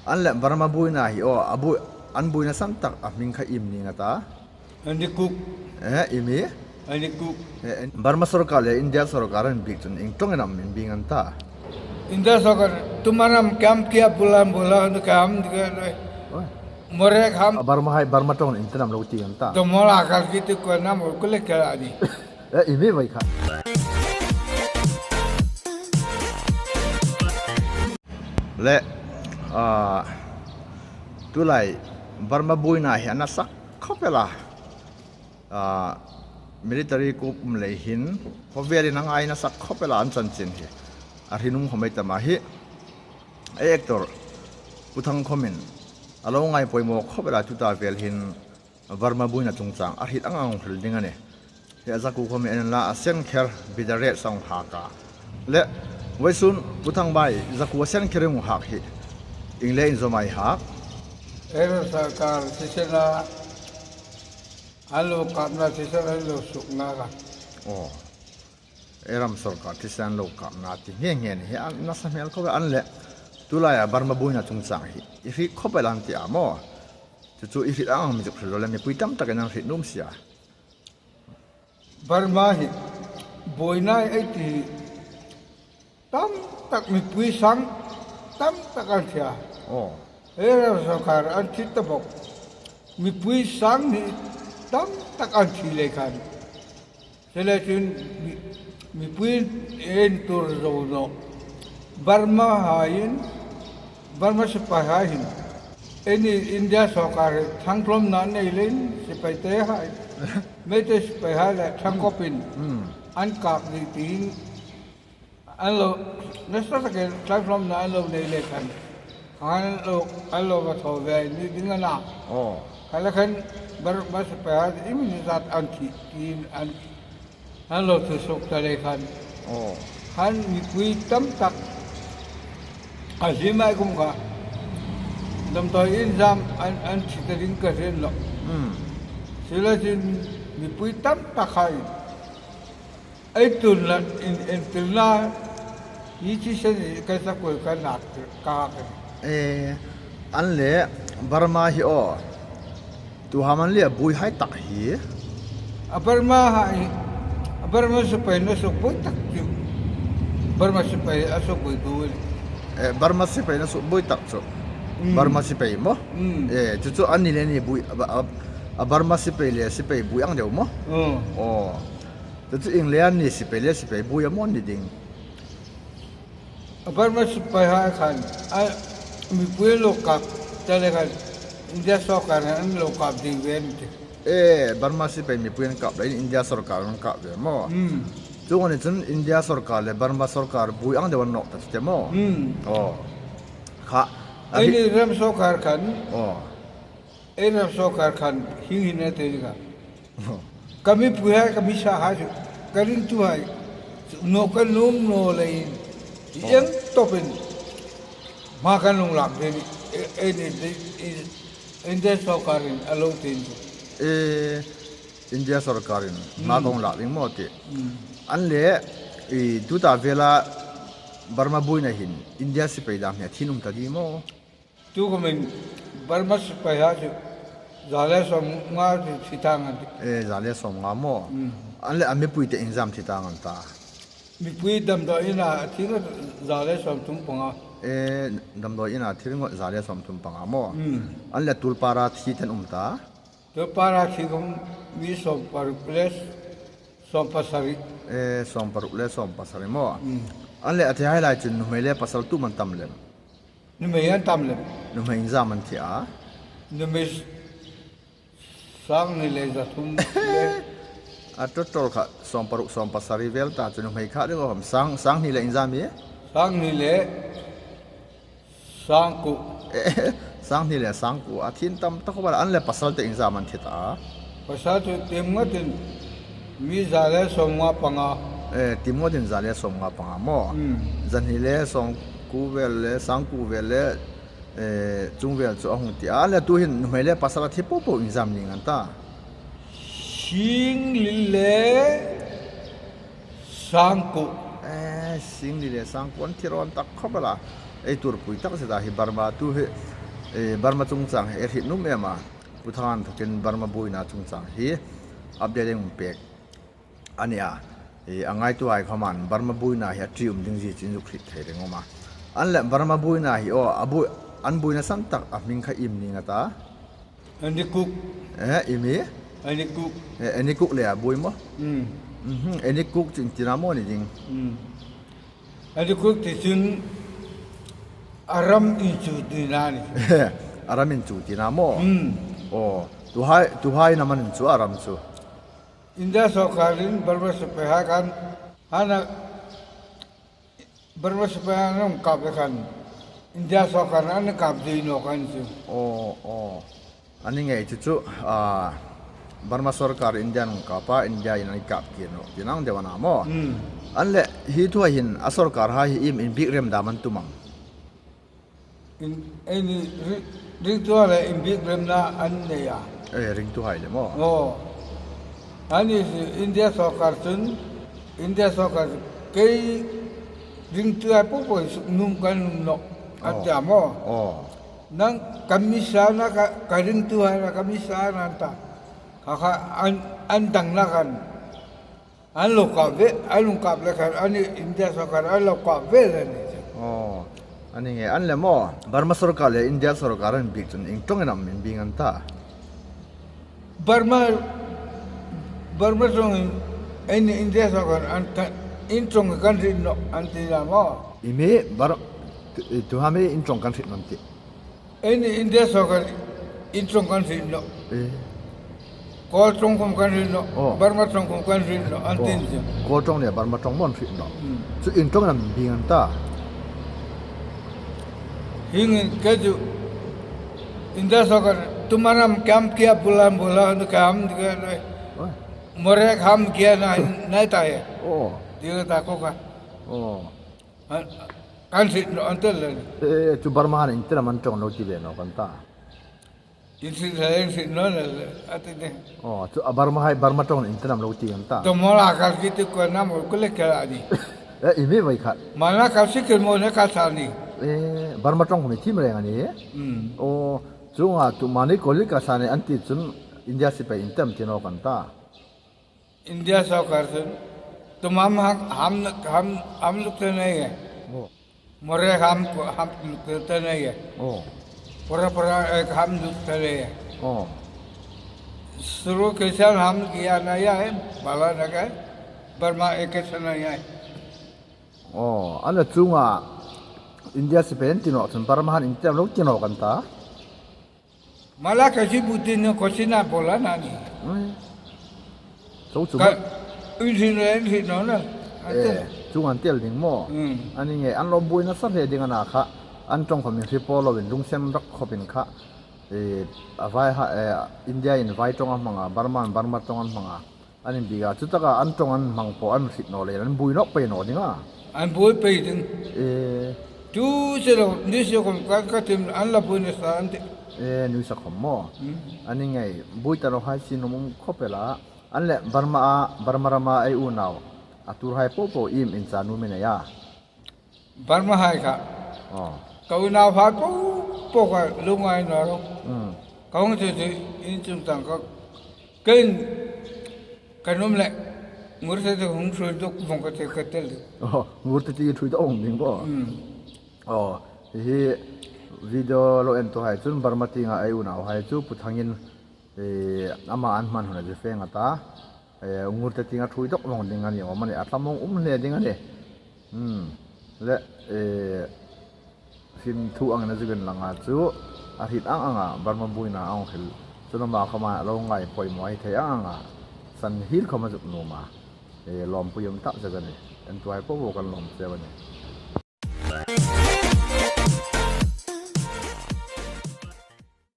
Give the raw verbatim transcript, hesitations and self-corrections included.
An le Burma buoina hi aw, a buoi, an buoina san tak a hming kha iem ning a ta? An ni kuk. Eh, iem? An ni kuk. Eh, Burma sawrkar le India sawrkar an biek chun ieng ṭawngin am in biek an ta? India sawrkar, tumharam kam kia bulan bulan kam dia. Oi. More kam. A Burma hai, Burma ṭawng in tin am lo ti an ta? Tumhara kal ki ti ko nam ko le kala ni. Eh, iem vai kha. Le, ah, tulai Burma buoina hi a nasa khawp el a. Ah, military coup um lei hin, khawvelin a ngai nasa khawp el a an chanchin hi. A hrinum khawm ei tam a hi. Ei actor, Pu Thang khawmin, a lo ngai poimaw khawp el a tuta vel hin, Burma buoina chungchang a hriet ang ang hril ding a nih. Hi a zakuo khawm en la a sen kher bida ret sang hak a. Le, vawisun Pu Thangbai zakuo a sen kher hung hak hi ieng leiin zawm a hak? Ei ram sawrkar thisena, an lo kapna thisen an lo sukna ka. Aw. Ei ram sawrkar thisen an lo kapna ti nge nge ni hi a nasa hmel khawp el a le. Tulaia Burma buoina chungchang hi i hriet khawp el an ti a maw? Chu chu i hriet ang ang mi chu hril lo le, mipui tam takin an hriet nuom si a. Burma hi buoina ei ti hi tam tak mipui sang tam tak an thi a. Aw. Ei ram sawrkar an thi ta bawk. Mipui sang hni tam tak an thi lei khan. Chuleiin mi, mipui en tur zo naw. Burma haiin, Burma sipai hai hin. Ei ni India sawrkar hi thlangtlawmna nei leiin sipai te hai. Meitei sipai hai le thlangkawpin. Hmm. An kap ni tiin. An lo, nasa takin thlangtlawmna an lo nei lei khan. An lo, an lo va thaw ve ni ding a na. Aw. Kha le khan Burma sipai hai i mi ni zat an thi, tiin an, an lo thu suok ta lei khan. Aw. Khan mipui tam tak. A hlim ai kum kha. Damdawi inzam an, an thi ta ding ka hriet naw. Hmm. Chuleiin mipui tam tak hai. Ei tuorna in, in tuorna, hi thisen ka sa koi ka lak ka ka. Eh, an le Burma hi aw. Tu ham an le buoi hai tak hi. A Burma hai, a Burma sipai na suk buoi tak chu. Burma sipai a suk buoi buoi. Eh, Burma sipai na suk buoi tak chu. Mm. Burma sipai maw? Mm. Eh, chu chu an ni le ni buoi, a, a, a Burma sipai le sipai buoi ang deu maw? Mm. Aw. Chu chu ieng leiin an ni sipai le sipai buoi a maw ni ding? A Burma sipai hai khan, a mipui lo kap ta lei khan, India sawrkar an lo kap ding ve an ti. Eh, Burma sipai mipui an kap leiin India sawrkar an kap ve maw? Hmm. Chuong a ni chun India sawrkar le Burma sawrkar buoi ang deu an nawk ta chu te maw? Hmm. Aw. Kha. A ei hi- ni ram sawrkar khan. Aw. Ei ram sawrkar khan hieng hin a ti ding a. Ka mipui hai, ka mi sa hai chu, ka ringtuhai chu naw ka nuom naw leiin, aw, ieng tawpin hma kan hung lak ding ni, e, e, ni, ni, e, India sawrkarin a lo ti chu. E, India sawrkarin hma, hmm, kan hung lak ding maw ti. Hmm. An le, i, tuta vela Burma buoina hin India sipai dam hi a thi nuom ta ding maw? Tu khawmin Burma sipai hai chu za le sawmnga thi ta ngan ti. E, za le sawmnga maw? Mm. An le a mipui te iengzam thi ta ngan ta? Mipui damdawi ina thi ngat za le sawmthum panga. E, damdawi ina thi ngat za le sawmthum panga maw? Mm. An le Tulpara thi ten um ta? Tulpara thi khawm mi sawmparuk le sawmpasari. E, sawmparuk le sawmpasari maw? Mm. An le a thi hai lai chun nuhmei le pasal tu am an tam lem? Nuhmei an tam lem. Nuhmei iengzam an thi a? Nuhmei s-, sang hni le za thum le. A total kha sawmparuk sawmpasari vel ta chu nuhmei kha ding khawm sang, sang hni le iengzam i? Sang hni le sangkuo. Sang hni le sangkuo. A thi an tam ta khawp el a, an le pasal te iengzam an thi ta? Pasal chu tiem ngatin mi za le sawmnga panga. E, tiem ngatin za le sawmnga panga maw? Hmm. Za hni le sawmkuo vel le, sangkuo vel le, e, chuong vel chu a hung ti a. Le tuhin nuhmei le pasal a thi po po iengzam ning an ta? Singli le sangkuo. E, singli le sangkuo an thi rawn tak khawp el a. Ei tuorpui tak zeta hi Burma tu hi E, Burma chungchang hi e hriet nuom em a. Pu Thangan inthokin Burma buoina chungchang hi update ei hung pek a nih a. E, a ngaituhai khawmin Burma buoina hi a ṭium ding zie chu inzuk hriet thei reng um a. An leh Burma buoina hi aw, a buoi, an buoina san tak a hming kha iem ning a ta? Enikuk. E, iem? Enikuk. E, Enikuk le a buoi maw? Mm. Mhm, Enikuk chu ieng tina maw ni ding? Mm. Enikuk ti chun a ram inchu tina a nih. A ram inchu tina maw? Mm. Aw, tuhai, tuhai am an inchu a ram chu? India sawrkarin Burma sipaihai khan, hana Burma sipaihai an kap le khan, India sawrkar an kap ding naw khan chu. Aw, aw. A ni ngei chu chu, a, Burma sawrkar India-in an kap a, India-in an kap kir nawh, ti nang deu a na maw? Hmm. An leh, hi thu hin a sawrkarhai hi iem inbiekrem dam an tum am? In, eini ri-, ringtuhai le inbiekremna an nei a. E, ringtuhai le maw? Aw. Ani si India sawrkar chun, India sawrkar kei ringtuhai popo suk nuom ka nuom nawh, a ti a maw? Aw. Nang ka mi sa na ka, ka ringtuhai la ka mi sa na an ta. Kha kha an, an dangna khan. An lo kap ve, an lo kap le khan, ani India sawrkar an lo kap ve le ni. Aw, a ni ngei an le maw. Burma sawrkar le India sawrkar an biek chun ieng ṭawngin am inbiek an ta? Burma, Burma ṭawngin, eini India sawrkar an ta, in ṭawng kan hriet nawh, an ti a maw. Iem, Bur-, tu, tuhai in ṭawng kan hriet nawh an ti. Eini India sawrkar in ṭawng kan hriet nawh. E. Kawl ṭawng khawm kan hriet nawh. Aw. Burma ṭawng khawm kan hriet nawh, an ti chu. Kawl ṭawng le Burma ṭawng maw an hriet nawh. Hmm. Chu ieng ṭawngin am inbiek an ta? Hieng hin kei chu India sawrkar tumar am kam kia bulan bulan kam kia nai. Aw. More kam kia nai, nai ta e. Aw. Ti ta ko ka. Aw. An, kan hriet nawh an ti le. E, chu Burma han ieng tin am an ṭawng lo ti ve nawk an ta? In hriet le, in hriet naw le, a ti de. Aw, chu a Burmahai Burma ṭawngin ieng tin am lo ti an ta? Tumar a kal ki ti ko na mo ko le kal a ni. E, iem vai khat? Mana kal si kal mo ne kal sa ni. E, Burma ṭawng khawm thiem reng a ni. Hmm. Aw, chuonga tumar ni ko le kal sa ni an ti chun India sipai ieng tin am ti nawk an ta? India sawrkar chun, tumar ham, ham, ham, ham luk te nei e. Aw. More ham, ham luk te nei e. Aw. Pora pora, e, ham luk te nei e. Aw. Suru ke san ham kia na ya e, bala na ka, Burma e ke san na ya e. Aw, a ni chuonga India sipai an ti nawk chun Burma han ieng tin am lo ti nawk an ta? Mala ka si buti no ko si na bola na ni. Hmm. Chu chu ka, ma- in hriet le, in hriet naw na. A ti. E, chu an tel ding maw? Hmm. A ni ngei an lo buoi nasa hle ding a na kha. An ṭawng khawmin hriet po loin lungsen rak khawpin kha. E, a vai ha, e, India-in vai ṭawng a hmang a, Burma-in Burma ṭawng an hmang a. An inbiek a, chutaka an ṭawng an hmang po an hriet naw leiin, an buoi nawk pei naw ding a. An buoi pei ding. E. Tu se lo, ni se khawm ka, ka tiem an la buoi nasa an ti. E, nui sa khawm maw. Hmm. A ni ngei, buoi ta naw hai si nuom um khawp el a. An leh Burma a, Burma rama ei unau. A tuorhai popo iem inchanu mi nei a. Burmahai kha. Aw. Ka unauhai popo kha lungngai naw ro. Hmm. Ka hung ti ti in chungchang kha. Kei'n ka nuom le. Ngurtati hung hrui dawk vong ka ti ka tel. Aw, Ngurtati hrui dawk vong ding bo. Hmm. Aw, hi video lo entuhai chun Burma tienga ei unauhai chu Pu Thangin, e, ama an hman hun a zie feng a ta. E, Ngurtati tienga hrui dawk vong ding a ni, aw, mani a thlamuong um hle ding a ni. Hmm. Le, e, hin thu angin a zuk inlang a chu, a hriet ang anga, Burma buoina a hung hril. Chun ama khawma a lo ngai poimaw a hi thei ang anga, san hiel khawm a zuk nuom a. E, lawmpui um tak zet a nih. Entuhai popo kan lawm cheu a nih.